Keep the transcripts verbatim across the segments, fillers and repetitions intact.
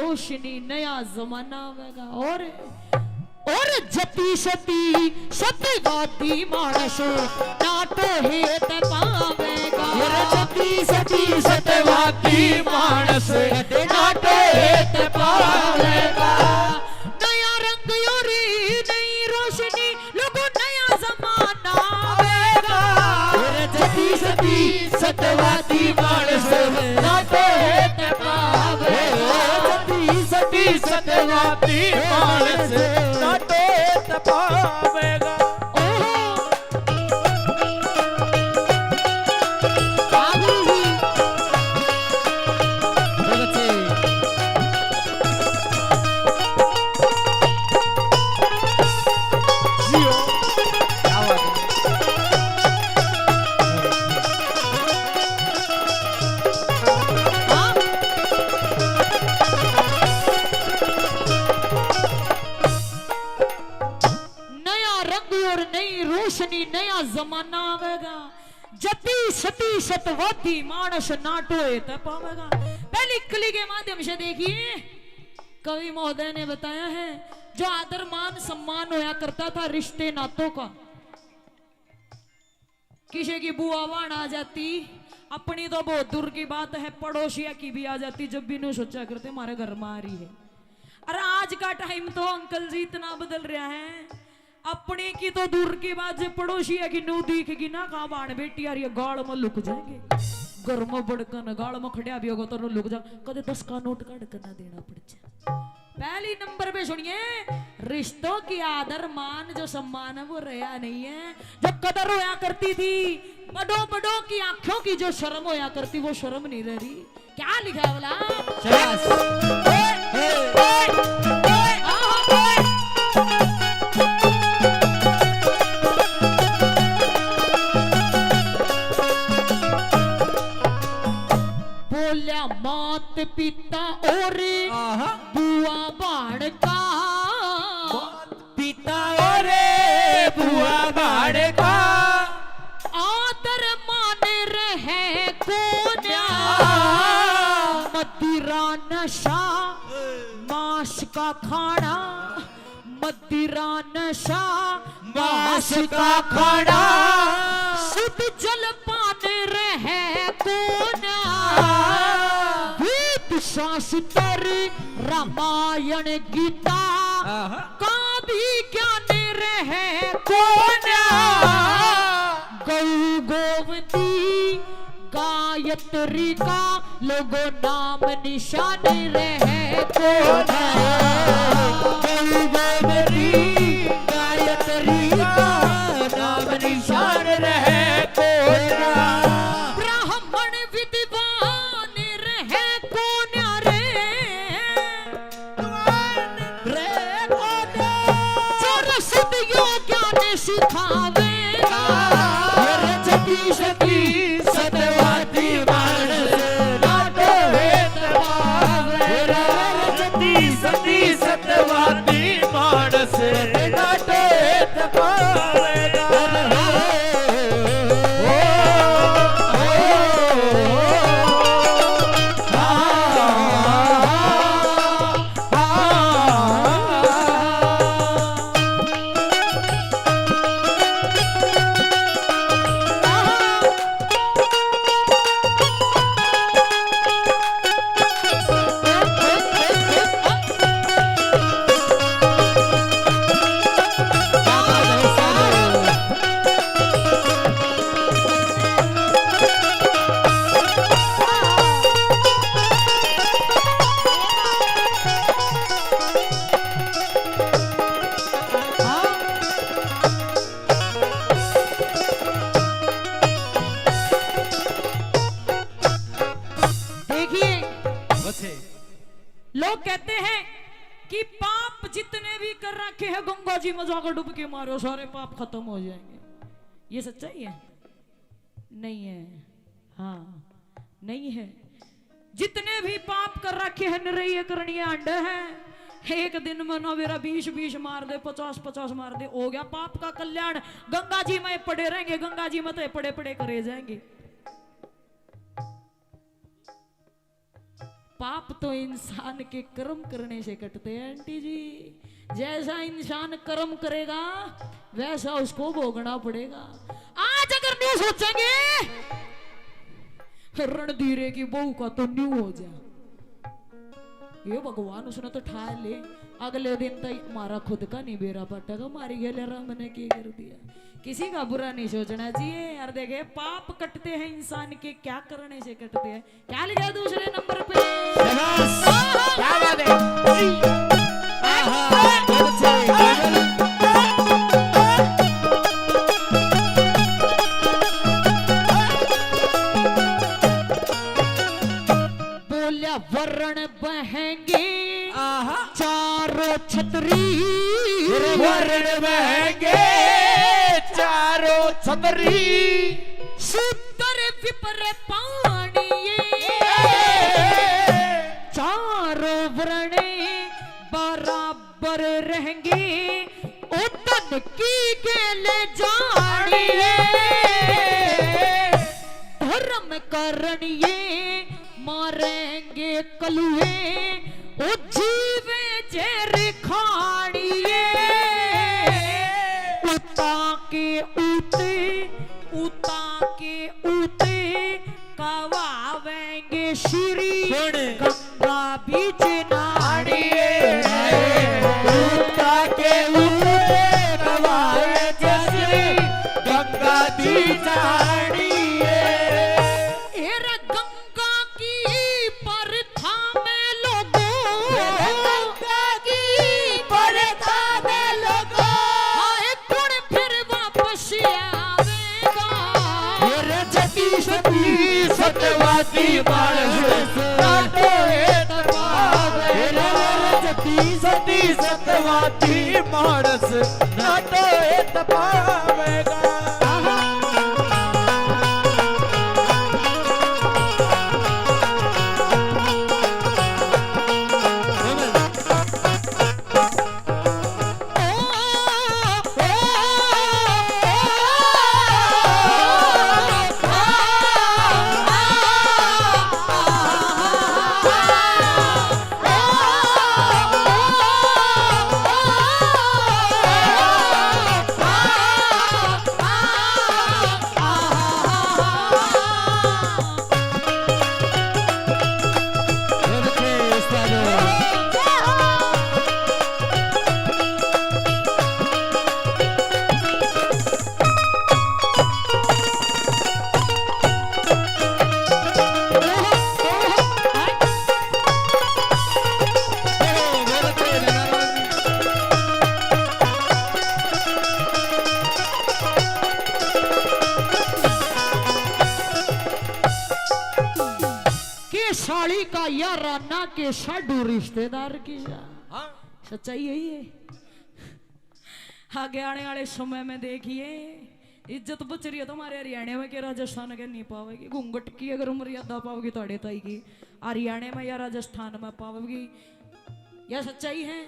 रोशनी नया जमाना आवेगा। और, और जती सती सतवादी मानस ना टोहे ते पावेगा। और जती सती सतवादी मानस ना टोहे ते पावेगा। नया रंग और नई रोशनी, लोगो नया जमाना आवेगा। जती सती सतवादी मानस ना टोहे ते पावेगा। जती सती सतवादी मानस ना टोहे ते पावेगा। ओहो। आगू ही। जियो। क्या बात है। हाँ? नया रंग और नई रोशनी, नया जमाना आवेगा। जती सती सतवादी मानस ना टोहे ते पावेगा। पहली कली के माध्यम से देखिए, कवि महोदय ने बताया है, जो आदर मान सम्मान होया करता था रिश्ते नातों का, किसी की बुआ बहन आ जाती, अपनी तो बहुत दूर की बात है, पड़ोसिया की भी आ जाती, जब भी न्यू सोचा करते, हमारे घर में आ रही है। अरे, आज का टाइम तो अंकल जी इतना बदल रहा है, अपनी की तो दूर की बात, जे पड़ोसिया की न्यू दिखेगी ना, कहाँ बहन बेटी आ रही है, गाल में लुक जाएंगे। घर में बड़कन गाल में खड़ा भी होगा तो लुक जा, कदे दस का नोट काढ़ कर ना देना पड़ जाए। पहली नंबर पे सुनिए, रिश्तों की आदर मान, जो सम्मान है वो रहा नहीं है। जो कदर होया करती थी, बड़ों बड़ों की आंखों की जो शर्म होया करती, वो शर्म नहीं रह रही। क्या लिखा है बोला? शाबाश। ओए, ओए, ओए, ओए, आहा, ओए। बोल्या मात पिता और आहा। बुआ भाण का। मात पिता और बुआ भाण का। आदर मान रहे कोन्या। मदिरा नशा, मांस का खाना। मदिरा नशा, मांस का खाना। शुद्ध जलपान रहे कोन्या। वेद शास्त्र, रामायण, गीता आहा। का भी ज्ञान रहे कोन्या। गौ गोमती गायत्री का लोगो नाम निशान रहे कोन्या। गौ गोमती गायत्री का नाम निशान रहे कोन्या। ब्राह्मण विद्वान रहे कोन्या रे। रे कोन्या। जो रसद यो ज्ञान सिखावेगा। और जती सती सतवादी मानस ना टोहे ते पावेगा। और जती सती सतवादी मानस ना टोहे ते पावेगा। देखिए, बस है। लोग कहते हैं कि पाप जितने भी कर रखे हैं, गंगा जी में जाकर डुबकी मारो, सारे पाप खत्म हो जाएंगे। ये सच्चाई है? नहीं है। हाँ, नहीं है। जितने भी पाप कर रखे हैं, निरैये करनिया अंडे हैं। एक दिन में ना मेरा बीस बीस मार दे, पचास पचास मार दे, हो गया पाप का कल्याण। गंगा जी में पड़े रहेंगे, गंगा जी में तो पड़े पड़े करे जाएंगे। पाप तो इंसान के कर्म करने से कटते हैं आंटी जी। जैसा इंसान कर्म करेगा, वैसा उसको भोगना पड़ेगा। आज अगर न्यू सोचेंगे, रणधीरे की बहू का तो न्यू हो जा। ये भगवान, उसने तो ठा ले, अगले दिन तो हमारा खुद का नहीं बेरा पाटेगा, मारी गेले राम ने की कर दिया। किसी का बुरा नहीं सोचना चाहिए। यार देखे, पाप कटते हैं इंसान के, क्या करने से कटते हैं। क्या लिखा है दूसरे नंबर पे? शाबाश, क्या बात है। आहा, बहुत अच्छे। बोल्या वरण बहेंगे आहा। चारों छतरी। अरे वरण बहेंगे चारों छतरी। शूद्र विप्र पाणिये। चारों वरण बराबर रहेंगे, ओ धन की गेल जानिए। धर्म करणिए मारेंगे कलुए, ओ जीवे जेर खानिए। उता के उते, उता के उते कवावेंगे श्री कौन? गंगा बीच नानिए। उता के उते कवावेंगे श्री गंगा बीच नानिए। एरे गंगा की परथा में लोगो। गंगा की परथा में लोगो। हाय कुण फिर वापस आवेगा? अरे जती सती सतवादी मानस, ना तो ए तपावेगा। अरे जती सती सतवादी मानस, ना तो ए तपावेगा। के साली का यारा ना के साडू रिश्तेदार की जा। हाँ। सच्चाई यही है। आगे आने वाले समय में देखिए, इज्जत बच रही है तुम्हारे हरियाणा में, के राजस्थान के नहीं पावेगी। घूंघट की अगर मर्यादा पाओगी तो अड़े ताई की, हरियाणा में या राजस्थान में पावेगी। यह सच्चाई है।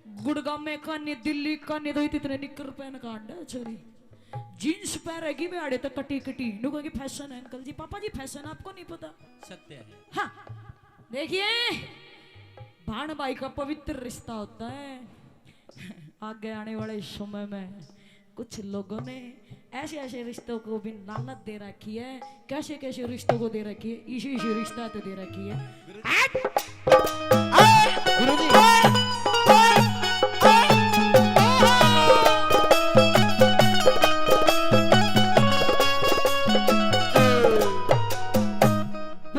गुड़गांव में कानी, दिल्ली कानी तो इतने निकर पहन का अंडा छोरी, जींस पहरेगी वे आड़े तक कटी कटी। नु कहेगी, "फैशन है अंकल जी।" पापा जी, फैशन आपको नहीं पता? सत्य है। हाँ, देखिए, भाण भाई का पवित्र रिश्ता होता है। आगे आने वाले समय में कुछ लोगों ने ऐसे ऐसे रिश्तों को भी लानत दे रखी है। कैसे कैसे रिश्तों को दे रखी है, इसी इसी रिश्ता तो दे रखी है। गुरुजी।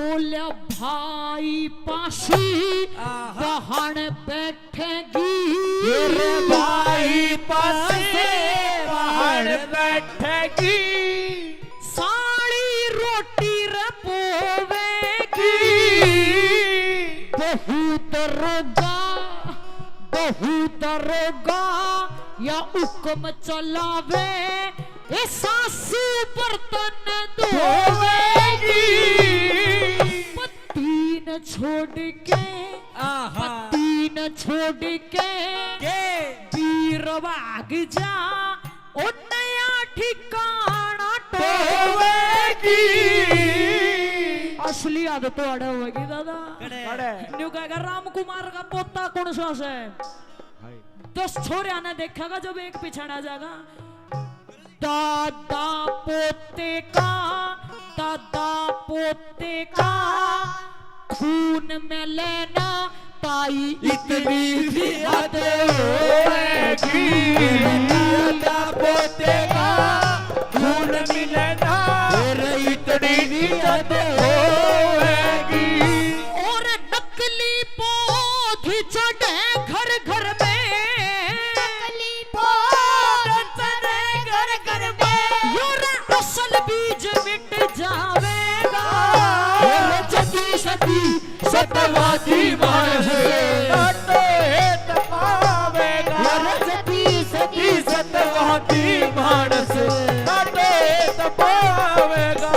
बोल्या भाई पासी आहा। बहन बैठ ठगी। तेरे भाई पासे बाहर बैठेगी। साली रोटी रे पोवेगी। बहुत रोगा, बहुत रोगा, या हुक्म चलावे, ए सासू बर्तन धोवेगी। पत्ती न छोड़ के आहा। पत्ती न छोड़ के के? पीर भाग जा, ओ नया ठिकाना टोवेगी। और असली आदत तो अड़े होगी दादा। कड़े। कड़े। न्यू कहेगा, "राम कुमार का पोता कौन सा से?" हाय। दस छोरिया ने देखेगा जब एक पिछड़ा जाएगा। दादा पोते का, दादा पोते का खून में लेना ताई इतनी भी हद होएगी। दादा पोते का खून मिलना, अरे इतनी भी हद होएगी। और नकली पौध चढ़े घर घर में, नकली पौध चढ़े घर घर में, और असल बीज मिट जावेगा। और जदी सदी सतवादी मानस, काटो हेत पावेगा। अरे सती सती सतवादी मानस, काटो हेत पावेगा।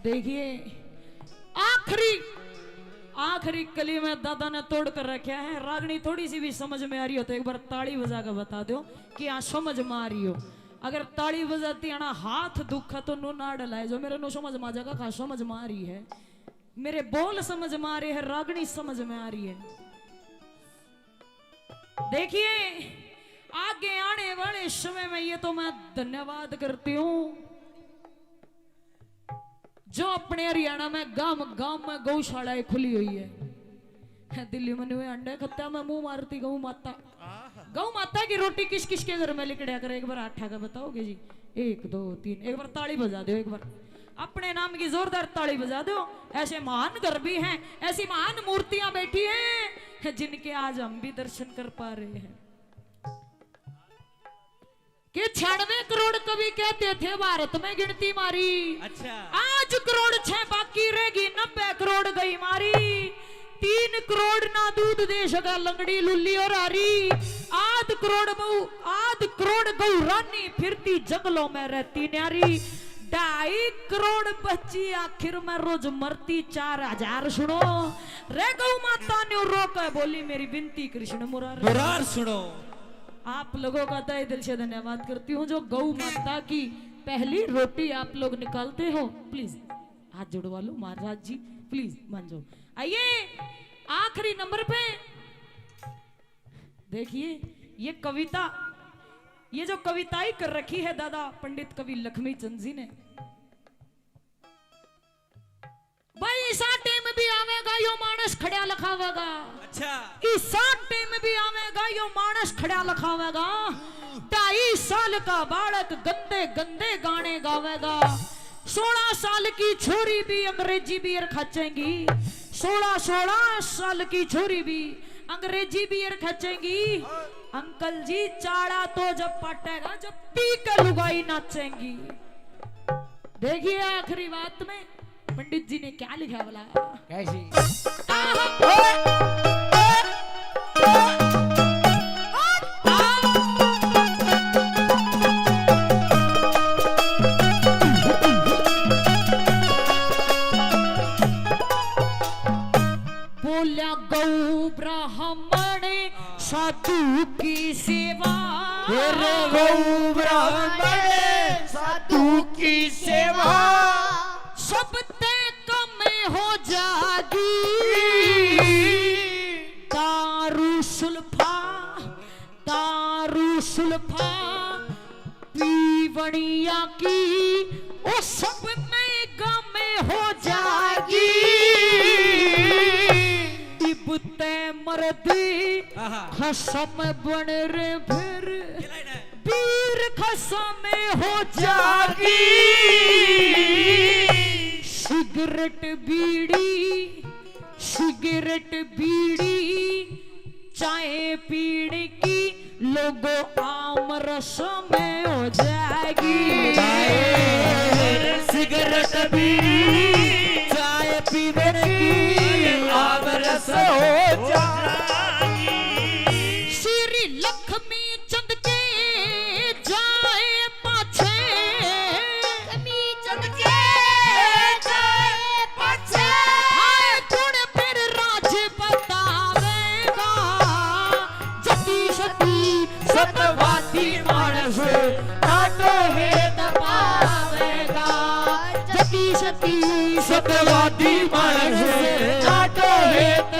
देखिए, आखिरी, आखिरी कली में दादा ने तोड़ कर रखा है। रागनी थोड़ी सी भी समझ में आ रही हो तो एक बार ताली बजा के बता दो कि हाँ, समझ में आ रही हो। अगर ताली बजाती है ना, हाथ दुखा तो नो नाड़ लाए जो मेरे नो समझ में आ जाएगा, हाँ, समझ में आ रही है। मेरे बोल समझ में आ रहे हैं, रागनी समझ में आ रही है। देखिए, आगे आने वाले समय में ये तो मैं धन्यवाद करती हूँ जो अपने हरियाणा में गांव गांव में गौशालाएं खुली हुई है। दिल्ली में न्यू अंडे खत्ता में मुंह मारती गौ माता। गौ माता की रोटी किस किस के घर में लिकड़या करे, एक बार हाथ उठा के बताओगे जी? एक, दो, तीन, एक बार ताली बजा दो, एक बार अपने नाम की जोरदार ताली बजा दो। ऐसे महान घर भी हैं, ऐसी महान मूर्तियां बैठी हैं जिनके आज हम भी दर्शन कर पा रहे हैं। कि छियानवे करोड़ कवि कहते थे भारत में गिनती मारी। अच्छा। आज करोड़ छह बाकी रहेगी, नब्बे करोड़ गई मारी। तीन करोड़ ना दूध दे सका लंगड़ी लुल्ली और हारी। आध करोड़ मऊ, आध करोड़ गऊ रानी फिरती जंगलों में रहती न्यारी। ढाई करोड़ बच्ची आखिर में रोज मरती चार हजार। सुनो रे गौ माता, न्यू रो के बोली मेरी विनती कृष्ण मुरार। मुरार सुनो। आप लोगों का तहे दिल से धन्यवाद करती हूँ जो गौ माता की पहली रोटी आप लोग निकालते हो। प्लीज हाथ जुड़वा लो महाराज जी, प्लीज मान जाओ। आइए आखिरी नंबर पे देखिए, ये कविता, ये जो कविताई कर रखी है दादा पंडित कवि लक्ष्मी चंद जी ने। भाई, इसा टाइम भी आवेगा, यो मानस खड़ा लखावेगा। अच्छा। इसा टाइम भी आवेगा, यो मानस खड़ा लखावेगा। ढाई साल का बालक गंदे गंदे गाने गावेगा। सोलह साल की छोरी भी अंग्रेजी बियर खचेंगी। सोलह, सोलह साल की छोरी भी अंग्रेजी बियर खचेंगी। अंकल जी, चाला तो जब पाटेगा, जब पी के लुगाई नाचेंगी। देखिए, आखिरी बात में पंडित जी ने क्या लिखा भला? कैसी? बोल्या, गौ ब्राह्मण साधु की सेवा। अरे गौ ब्राह्मण साधु की सेवा। सब ते कम हो जागी। दारू सुल्फा, दारू सुल्फा पीवणिया की, ओ सब महंगा में हो जागी। इब ते मर्द आहा। खसम बन रे फिर, ये लाइन है। बीर खसम हो जागी। सिगरेट बीड़ी, सिगरेट बीड़ी चाय पीने की लोगों आम रस में हो जाएगी। सिगरेट बीड़ी, चाय पीने की आम रस हो जाएगी। श्री लक्ष्मी चंद के जाए पाछे, लक्ष्मी चंद के जाए पाछे, हाय गुण फिर राज बतावेगा। जती सती सतवादी मानस काटो हेत पावेगा। जती सती सतवादी मानस काटो हेत